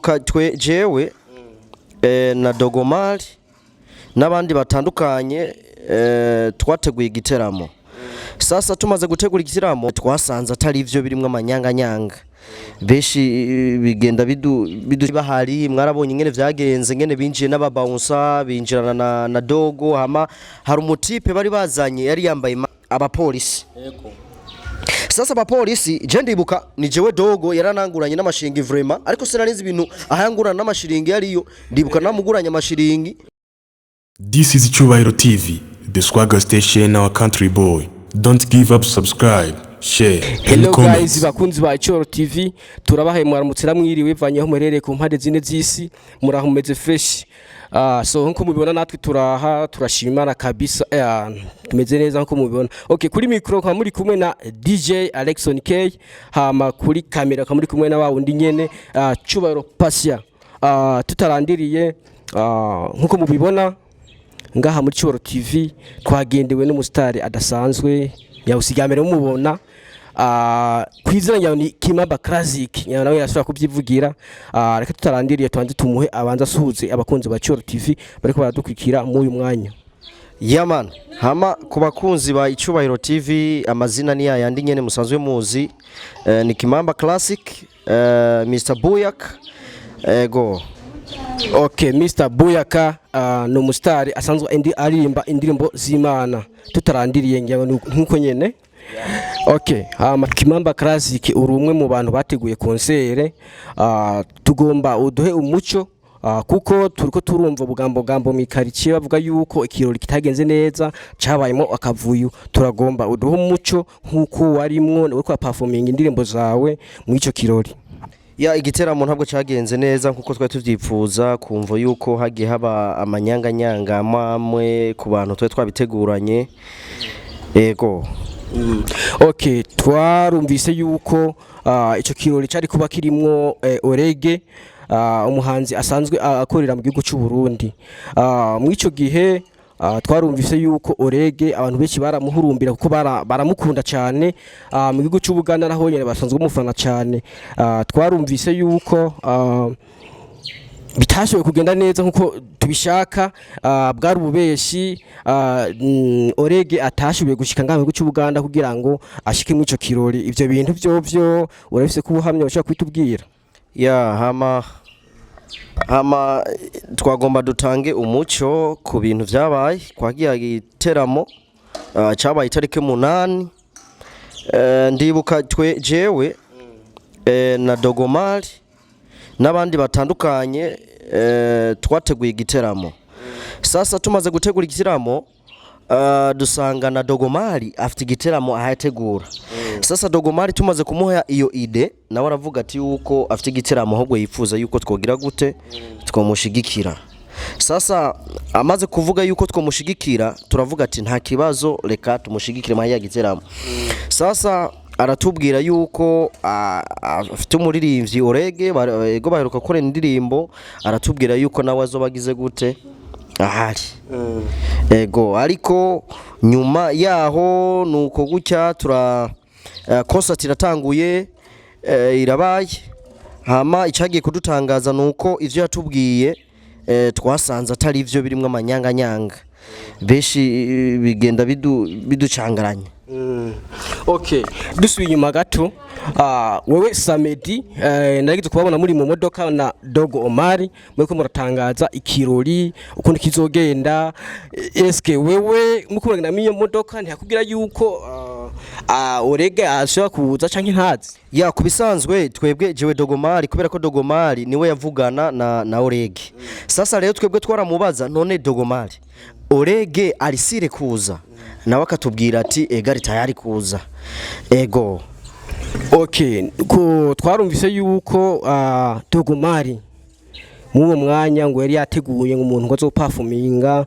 Ndibuka twe jewe na Dogomari n'abandi batandukanye twateguye igiteramo. Sasa tumaze gutegura igiteramo, twasanze atari ivyo, birimwo amanyanganyanga benshi, bigenda bidu bahari. Mwarabonye ingene vyagenze, ingene binjiye n'ababouncer, binjirana na Dogo. Hama hari umutipe bari bazanye yari yambaye abapolisi. Sasa abapolisi, je ndibuka ni jewe Dogo yarananguranye n'amashiringi vraiment, ariko sinarinzi ibintu ahangurana n'amashiringi yariyo. Ndibuka namuguranye amashiringi. This is Cyubahiro TV, the swagger station, our country boy. Don't give up, subscribe, share, and Hello comment. guys, bakunzi ba Cyubahiro TV, turabahaye mwaramutse, mwiriwe, vanyeho muherereye ku mpande zine z'isi. Muraho, mumeze fresh? So nkuko mubibona, natwe turaha, turashimana kabisa, tumeze neza nkuko mubibona. Okay, kuri micro kwa muri kumwe na DJ Alexon K, hama kuri kamera kwa muri kumwe na wa wundi nyene, Cyubahiro Pasia. Tutarandiriye, nkuko mubibona ngaha muri Cyubahiro TV, twagendewe n'umusitari adasanzwe, nyawusiga mbere mumubona kwizina nyawe ni Kimamba Classic. Nyawe nawe yashobora kubyivugira. Reka tutarandiriye tubanze tumuhe abanza asuhuze abakunzi ba Cyubahiro TV bariko baradukurikira muri uyu mwanya. Yeah man, hama ku bakunzi ba Icubahiro TV, amazina ni yayandi nyene musanzwe muzi, ni Kimamba Classic, Mr Buyak, ego. Okay, Mr Buyaka, ni umusitari asanzwe aririmba indirimbo z'Imana. Tutarandiriye, ngira ngo nkuko nyene. Okay, hama Kimamba Classic, uri umwe mu bantu bateguye concert. Tugomba uduhe umuco, kuko turiko turumva bugambo gambo mu quartier bavuga yuko ikirori kitagenze neza, cabayemo akavuyo. Turagomba uduhe umuco nkuko warimwo uriko performing indirimbo zawe mu ico kirori. Ya, igiteramo ntabwo cyagenze neza nkuko twari tuvyipfuza, kumva yuko hagiye haba amanyanganyanga amwe ku bantu twari twabiteguranye, ego. Okay, twarumvise yuko ico kirori cari kuba kirimwo Orege, umuhanzi asanzwe akorera mu gihugu cy'u Burundi. Mu ico gihe twarumvise yuko Orege abantu benshi baramuhurumbira kuko baramukunda cyane. Mu gihugu cy'u Buganda naho nyene basanzwe bamufana cyane. Twarumvise yuko bitashoboye kugenda neza nkuko tubishaka, bwari ububeshi, Orege atashoboye gushika ngaho mu gihugu cy'u Buganda kugira ngo ashike mu ico kirori. Ivyo bintu vyovyo urafise ko ubuhamya ushobora kwitubwira? Ya, hama twagomba dutange umuco ku bintu vyabaye kwagiye giteramo cabaye itariki 8. Ndibuka twe jewe na Dogomari n'abandi batandukanye twateguye igiteramo. Sasa tumaze gutegura igiteramo, dusanga na Dogomari afite igiteramo ahategura. Sasa Dogomari tumaze kumuha iyo idée, nawe aravuga ati yuko afite igiteramo, ahubwo yifuza yuko twogira gute, twomushigikira. Sasa amaze kuvuga yuko twomushigikira, turavuga ati nta kibazo, reka tumushigikire muri ya giteramo. Sasa aratubwira yuko afite umuririmbyi Orege, ego baheruka gukora indirimbo. Aratubwira yuko nawe azoba agize gute, ahari, ego. Ariko nyuma yaho nuko gutya tura concert iratanguye, irabaye. Hama icyagiye kudutangaza nuko ivyo yatubwiye twasanze atari ivyo, birimwo amanyanganyanga benshi, bigenda biducangaranya. Okay, dusubiye inyuma gato, wewe Samedi, naragize kubabona muri mu modoka na Dogo Omari, muriko muratangaza ikirori ukuntu kizogenda. Eske wewe muko muragenda muri iyo modoka, ntiyakubwira yuko Orege ashobora kuza canke ntazi? Ya, ku bisanzwe twebwe, jewe Dogomari, kubera ko Dogomari niwe yavugana na Orege. Sasa rero twebwe twaramubaza: none Dogomari, Orege arisire kuza? Nawe akatubwira ati ega, ari tayari kuza, ego. Okay, ko twarumvise yuko Dogomari muri uwo mwanya ngo yari yateguye ngo umuntu ngo azoperforminga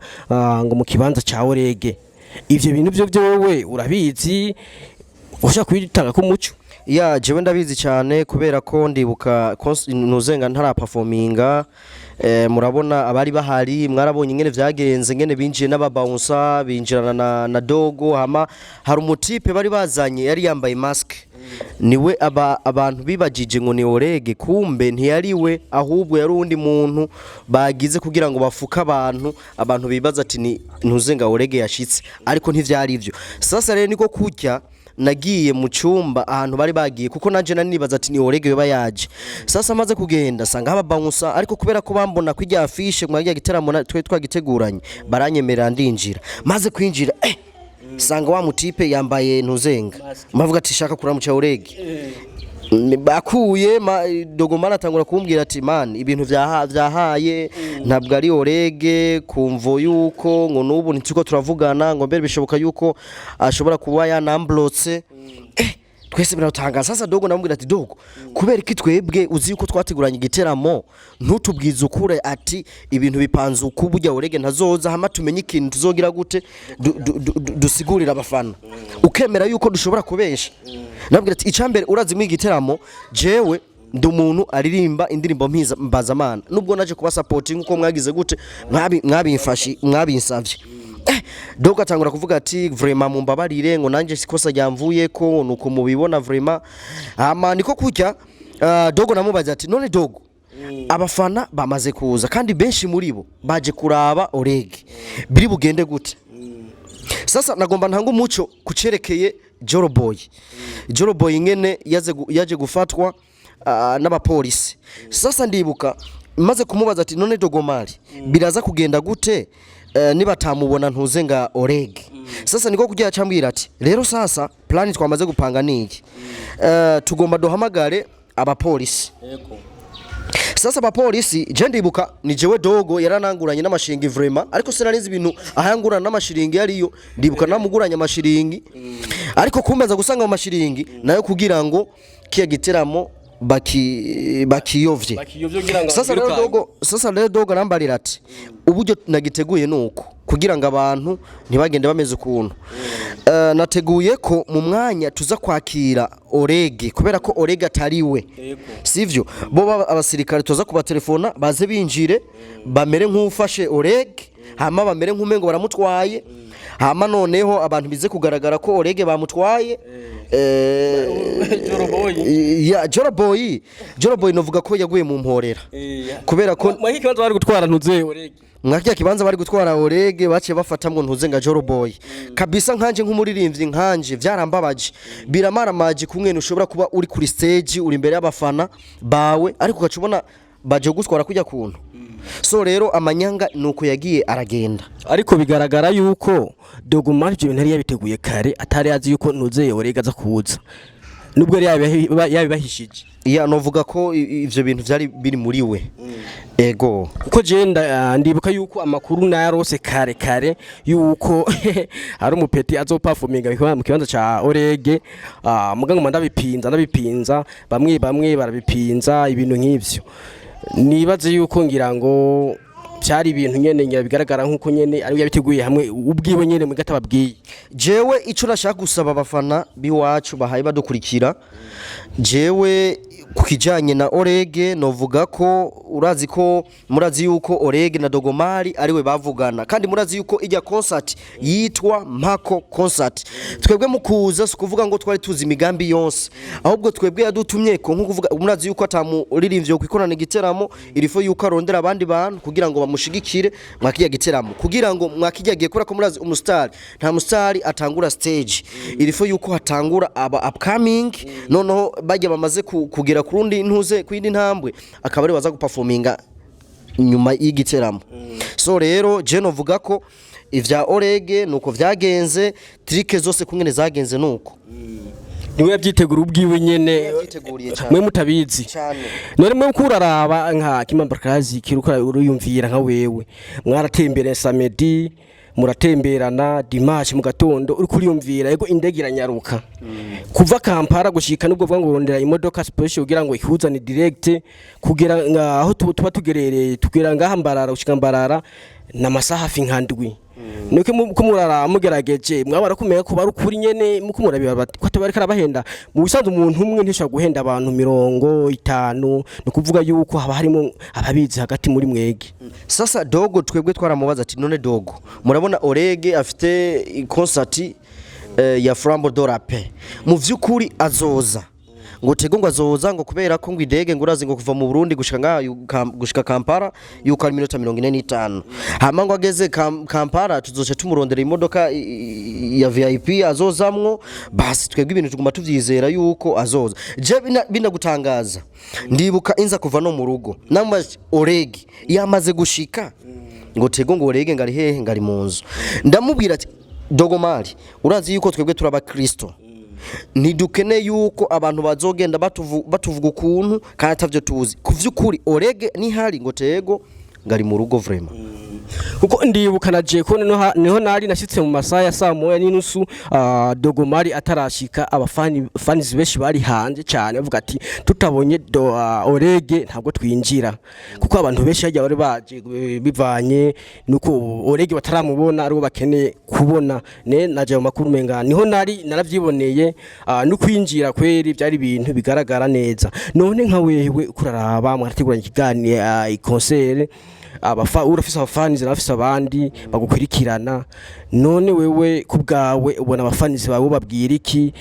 ngo mu kibanza ca Orege. Ivyo bintu byo wewe urabizi, ushaka kubitanga ko umuco? Ya, jewe ndabizi cyane, kubera ko ndibuka nuzenga ntaraperforminga, murabona abari bahari, mwarabonye ingene vyagenze, ingene binjiye n'ababouncer, binjirana na dogo. Hama hari umutipe bari bazanye yari yambaye mask, niwe aba abantu bibajije ngo ni Orege, kumbe ntiyariwe, ahubwo yari uwundi muntu bagize kugira ngo bafuke abantu bibaza ati ni ntuzenga Orege yashitse, ariko ntivyari ivyo. Sasa rero niko kurya nagiye mu cyumba ahantu bari bagiye, kuko nanje nari nibaza ati ni Orege yoba yaje. Sasa maze kugenda sanga haba bouncer, ariko kubera ko bambona kwijya affiche mwagiye giteramo twe twagiteguranye, baranyemerera ndinjira. Maze kwinjira, sanga wa mutipe yambaye ntuzenga, mavuga ati shaka kuramuca Orege. Bakuye Dogomana atangura kumbwira ati: "Man, ibintu vyahaye, ntabwo ari Orege, kumvo yuko ngo nubu ntituko turavugana, ngo mbere bishoboka yuko ashobora kuba yanamblotse." Twese biratangaza. Sasa dogo namubwira ati: "Dogo, kubera iki twebwe uzi yuko twateguranye igiteramo, ntutubwize ukure ati ibintu bipanze uku, burya Orege ntazoza, hama tumenye ikintu tuzogira gute, dusigurira abafana, ukemera yuko dushobora kubesha?" Nabwira ati: "Icambere, urazi mu igiteramo jewe ndi umuntu aririmba indirimbo mpiza mbazamana, nubwo naje kuba support nkuko mwagize gute, mwabimfashi, mwabinsavye." Dogo atangura kuvuga ati: "Vraiment mumbabarire, ngo nanje sikosa ryamvuye ko nuko mubibona vraiment." Hama niko kurya, dogo namubaza ati: "None dogo, abafana bamaze kuza kandi benshi muri bo baje kuraba Orege, biri bugende gute?" Sasa nagomba ntanga umuco kucerekeye Joro Boy. Joro Boy ingene yaje gufatwa n'abapolisi. Sasa ndibuka maze kumubaza ati: "None Dogomari, biraza kugenda gute nibatamubona ntuze nga Orege?" Sasa niko kugira acambwira ati: "Rero sasa plan twamaze gupanga niki, tugomba duhamagare abapolisi." Sasa abapolisi, je ndibuka ni jewe dogo yarananguranye n'amashiringi vraiment, ariko sinarizi ibintu ahangurana n'amashiringi yariyo. Ndibuka namuguranye amashiringi, ariko kumeza gusanga mu mashiringi nayo kugira ngo kiya giteramo bakiyovye. Bakiyovye kugira ngo Sasa rero birukanke. dogo, sasa rero dogo arambarira ati: "Uburyo nagiteguye nuko kugira ngo abantu ntibagende bameze ukuntu, nateguye ko mu mwanya tuza kwakira Orege, kubera ko Orege atariwe, sivyo, bo abasirikare tuza kubatelefona baze binjire bamere nk'ufashe Orege, hama bamere nk'umengo baramutwaye, hama noneho abantu bize kugaragara ko Orege bamutwaye." Ya Joro Boy, Joro Boy novuga ko yaguye mu mporera kubera ko Mwaki kibanza bari gutwara ntuze Orege. Mwakiya kibanza bari gutwara Orege, baciye bafatamwo ntuze nga Joro Boy. Kabisa nkanje nk'umuririmbyi, nkanje vyarambabaje, biramaramaje kumwe ushobora kuba uri kuri stage, uri imbere y'abafana bawe, ariko ugaca ubona baje gutwara kujya kuntu. So rero amanyanga nuko yagiye aragenda. Ariko bigaragara yuko Dogomari ibyo bintu yari yabiteguye kare, atari azi yuko ntuze Orege aza kuza, nubwo yari yabibahishije. Ya, novuga ko ivyo bintu vyari biri muri we, ego. Kuko je ndibuka yuko amakuru nayarose kare kare yuko hari umupeti azoperforminga mu kibanza ca Orege, muga nguma ndabipinza, ndabipinza, bamwe bamwe barabipinza, ibintu nk'ivyo. Nibaze yuko ngira ngo byari ibintu nyene ngira bigaragara nkuko nyene ari yabiteguye hamwe ubwiwe nyene mu gatababwiye. Jewe ico nashaka gusaba abafana biwacu bahaye badukurikira, jewe ku kijanye na Orege novuga ko urazi ko murazi yuko Orege na Dogomari ariwe bavugana, kandi murazi yuko ijya concert yitwa Mpako Concert. Twebwe mu kuza si kuvuga ngo twari tuzi imigambi yonse, ahubwo twebwe yadutumye ko nko kuvuga, murazi yuko atamuririmbyi yo kwikorana igiteramo, il faut yuko arondera abandi bantu kugira ngo bamushigikire mwakijya giteramo, kugira ngo mwakijya gihe, kubera ko murazi umustar, nta mustar atangura stage, il faut yuko hatangura aba upcoming, noneho bajya bamaze kugera ku rundi ntuze ku yindi ntambwe akaba ari baza guperforminga nyuma y'igiteramo. So rero je novuga ko ivya Orege nuko vyagenze, trucs zose kungene zagenze nuko. Niwe yabyitegura ubwiwe nyene? Yavyiteguriye cane. Mwe mutabizi? Cane. None mwe kuraraba nka Kimambakazi kiruka uruyumvira nka wewe, mwaratembere samedi, muratemberana dimanche mu gatondo, uri kuriyumvira yego indege iranyaruka kuva Kampala gushika, nubwo vuga ngo urondera imodoka special kugira ngo ikuzane direct kugera aho tuba tugerereye, tugera ngaha Mbarara, gushika Mbarara na masaha hafi nka ndwi. Nuko ko murara mugerageje mwabara kumenya ko bari ukuri nyene, muko murabira ko atari karabahenda. Mu bisanzwe umuntu umwe ntishobora guhenda abantu 50, ni ukuvuga yuko haba harimo ababizi hagati muri mwege. Sasa Dogo, twebwe twaramubaza ati: "None Dogo, murabona Orege afite concert ya Flambeau de la Paix, mu vy'ukuri azoza?" Ngo tego, ngo azoza, ngo kubera ko ngo idege, ngo urazi ngo kuva mu Burundi gushika ngaha gushika Kampala yuko ari minota 45, hama ngo ageze Kampala tuzoca tumurondera imodoka ya VIP azozamwo. Basi twebwe ibintu tuguma tuvyizera yuko azoza. Je binagutangaza, ndibuka inza kuva no mu rugo nambaje Orege yamaze gushika, ngo tego, ngo Orege ngari hehe? Ngari mu nzu. Ndamubwira ati: "Dogomari, urazi yuko twebwe turaba Kristo, ntidukeneye yuko abantu bazogenda batuvuga ukuntu kandi atavyo tuzi. Ku vy'ukuri Orege nihari?" Ngo tego, ngari mu rugo vraiment. Kuko ndibuka na Jeko niho nari nashyitse mu masaha ya saa 1:30, Dogomari atarashika. Abafani fans benshi bari hanze cyane bavuga ati: "Tutabonye Orege ntabwo twinjira," kuko abantu benshi hajya bari baje bivanye nuko Orege bataramubona aribo bakeneye kubona. Ne naje mu makuru menga niho nari naravyiboneye, no kwinjira kweri byari ibintu bigaragara neza. None nka wewe kuraraba mwarateguranye ikiganiro, concert, abafa urafise abafanizi n'abafise abandi bagukurikirana. None wewe ku bwawe ubona abafanizi bawe ubabwira iki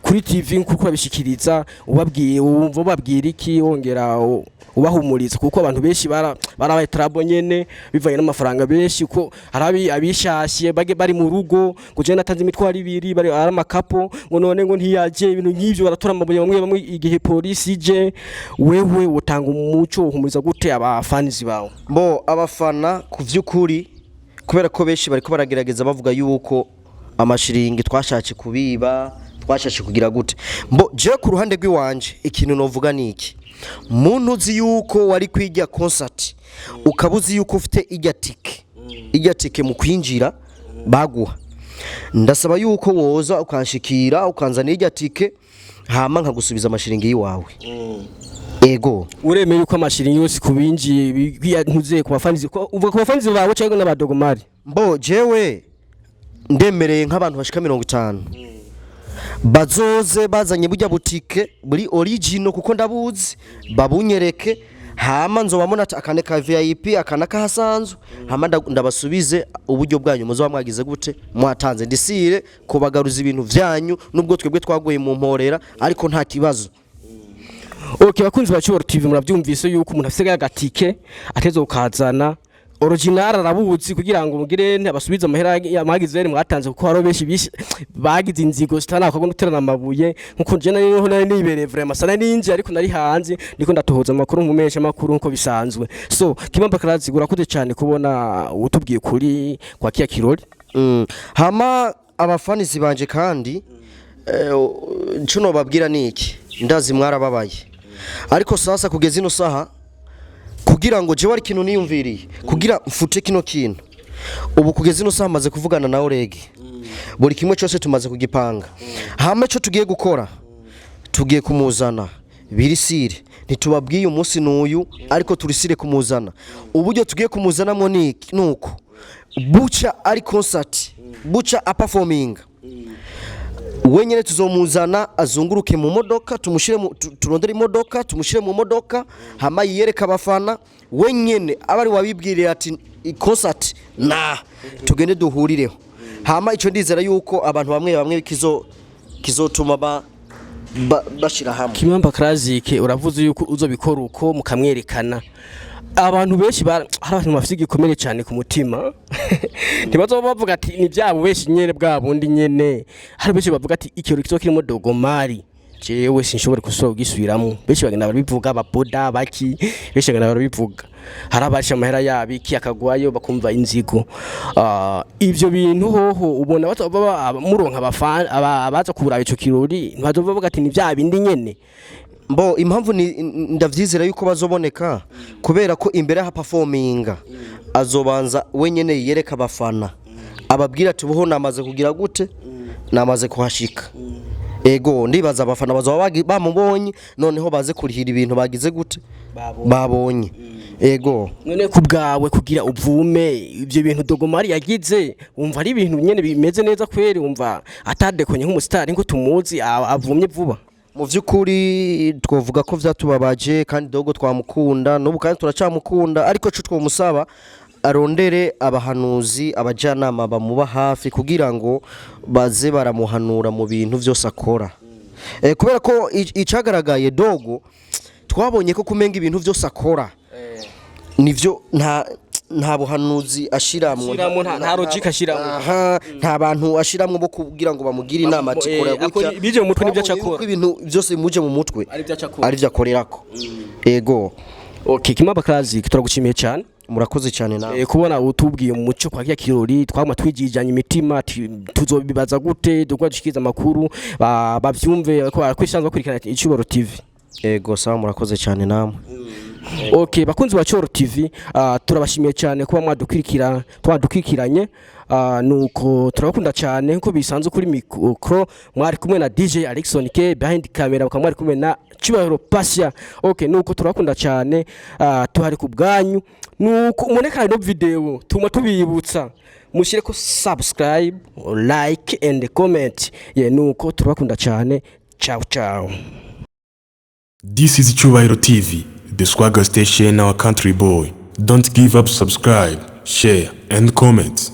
kuri TV nkuko urabishikiriza? Ubabwiye wumva ubabwira iki, wongera ubahumuriza? Kuko abantu benshi barabaye trouble nyene bivanye n'amafaranga benshi, ko hari abishashiye bage bari mu rugo ngo je natanze imitwaro ibiri, bari ari amakapo, ngo none ngo ntiyaje, ibintu nk'ivyo, baratora amabuye bamwe bamwe igihe polisi ije. Wewe utanga umuco, uhumuriza gute abafanizi bawe? Bo abafana ku vy'ukuri, kubera ko benshi bariko baragerageza bavuga yuko amashiringi twashatse kubiba, twashatse kugira gute, mbo je ku ruhande rw'iwanje ikintu novuga ni iki: muntu uzi yuko wari kwijya concert, ukaba uzi yuko ufite ijya tike mu kwinjira baguha, ndasaba yuko woza ukanshikira ukanzanira ijya tike, hama nkagusubiza amashiringi yiwawe. Ego. Uremeye yuko amashiringi yose kubinjiye ntuze ku bafanizi, uvuga ku bafanizi bawe cyangwa n'abadogomari? Mbo jewe ndemereye nk'abantu bashika 50 bazoze bazanye burya butike buri original, kuko ndabuzi, babunyereke, hama nzobamona ati akane ka VIP, akana kahasanzwe, hama ndabasubize uburyo bwanyu muzoba mwagize gute mwatanze, ndisire kubagaruza ibintu vyanyu, nubwo twebwe twaguye mu mporera, ariko nta kibazo. Okay, bakunzi ba Cyubahiro TV, murabyumvise yuko umuntu afise agatike ateze ukazana original arabuzi kugira ngo mugire abasubize amahera mwagize mwatanze, kuko haro benshi bagize inzigo zitanakwa no guterana amabuye, nkuko je nari niho nari nibereye vraiment sana ninje, ariko nari hanze ndiko ndatohoza amakuru nkumesha amakuru nkuko bisanzwe. So Kimamba Classic, urakoze cyane kubona utubwiye kuri kwa kiya kirori. Hama abafanizi banje kandi ico nobabwira ni iki: ndazi mwarababaye, ariko sasa kugeza ino saha, kugira ngo jewe ari ikintu niyumviriye kugira mfute kino kintu, ubu kugeza ino saha maze kuvugana na Orege, buri kimwe cyose tumaze kugipanga. Hama ico tugiye gukora, tugiye kumuzana birisire, ntitubabwiye umunsi n'uyu, ariko turisire kumuzana. Uburyo tugiye kumuzanamo ni iki? Nuko buca ari concert, buca aperforminga wenyine, tuzomuzana azunguruke mu modoka, tumushire mu turondere imodoka, tumushire mu modoka, hama yiyereka abafana wenyene, aba ari wabibwirira ati concert na tugende duhurireho. Hama ico ndizera yuko abantu bamwe bamwe kizotuma bashira hamwe. Kimamba Classic, uravuze yuko uzobikora uko mukamwerekana. Abantu benshi hari abantu bafite igikomere cyane ku mutima, ntibazoba bavuga ati ni byabo benshi nyene bwa bundi nyene. Hari benshi bavuga ati ikirori kizoba kirimo Dogomari, jewe sinshobora gusubira kugisubiramo. Benshi bagenda barabivuga, ababoda baki benshi bagenda barabivuga, hari abasha amahera yabo iki akagwayo bakumva inzigo. Ivyo bintu hoho ubona batova muronka abaza kuraba ico kirori, ntibazova bavuga ati ni bya bindi nyene? Mbo impamvu ni ndavyizera yuko bazoboneka, kubera ko imbere ha performinga azobanza wenyene yiyereka abafana, ababwira ati buho namaze kugira gute, namaze kuhashika. Ego, ndibaza abafana bazoba bamubonye, noneho baze kurihira ibintu bagize gute, babonye. Ego. None ku bwawe, kugira uvume ibyo bintu Dogomari yagize, wumva ari ibintu nyene bimeze neza kweri? Wumva atadekonye nk'umusitari ngo tumuzi avumye vuba? Mu by'ukuri twavuga ko vyatubabaje, kandi Dogo twamukunda n'ubu kandi turacamukunda, ariko co twomusaba, arondere abahanuzi, abajanama bamuba hafi kugira ngo baze baramuhanura mu bintu vyose akora, kubera ko icagaragaye, Dogo twabonye ko kumenga ibintu vyose akora nivyo nta buhanuzi ashiramwo. Ashiramwo, nta logic ashiramwo. Aha, nta bantu ashiramwo bo kugira ngo bamugire inama ati kora gutya. Ibije mu mutwe nivyo Twabonye acakora. yuko ibintu byose bimuje mu mutwe ari byo acakora. Ari byo akorerako, ego. Okay, Kimaba Classic, turagushimiye cyane. Murakoze cyane nawe. Kubona utubwiye mu muco kwa kiriya kirori twaguma twijijanye imitima ati tuzobibaza gute dukwa dushikiza amakuru bavyumve ko kwisanzwe bakurikirana Icubahiro TV. Ego, sawa, murakoze cyane namwe. Okay, bakunzi ba Coro TV, turabashimiye cyane kuba mwadukurikira, twadukurikiranye. Nuko turabakunda cyane nkuko bisanzwe. Kuri micro mwari kumwe na DJ Alexon K, behind camera bakaba mwari kumwe na Cyubahiro Pasha. Okay, nuko turabakunda cyane, tuhari ku bwanyu. Nuko umunekana no video tuma tubibutsa mushyire ko subscribe, like and comment. Ye, nuko turabakunda cyane. Ciao ciao. This is Cyubahiro TV, the swagger station, our country boy. Don't give up, subscribe, share, and comment.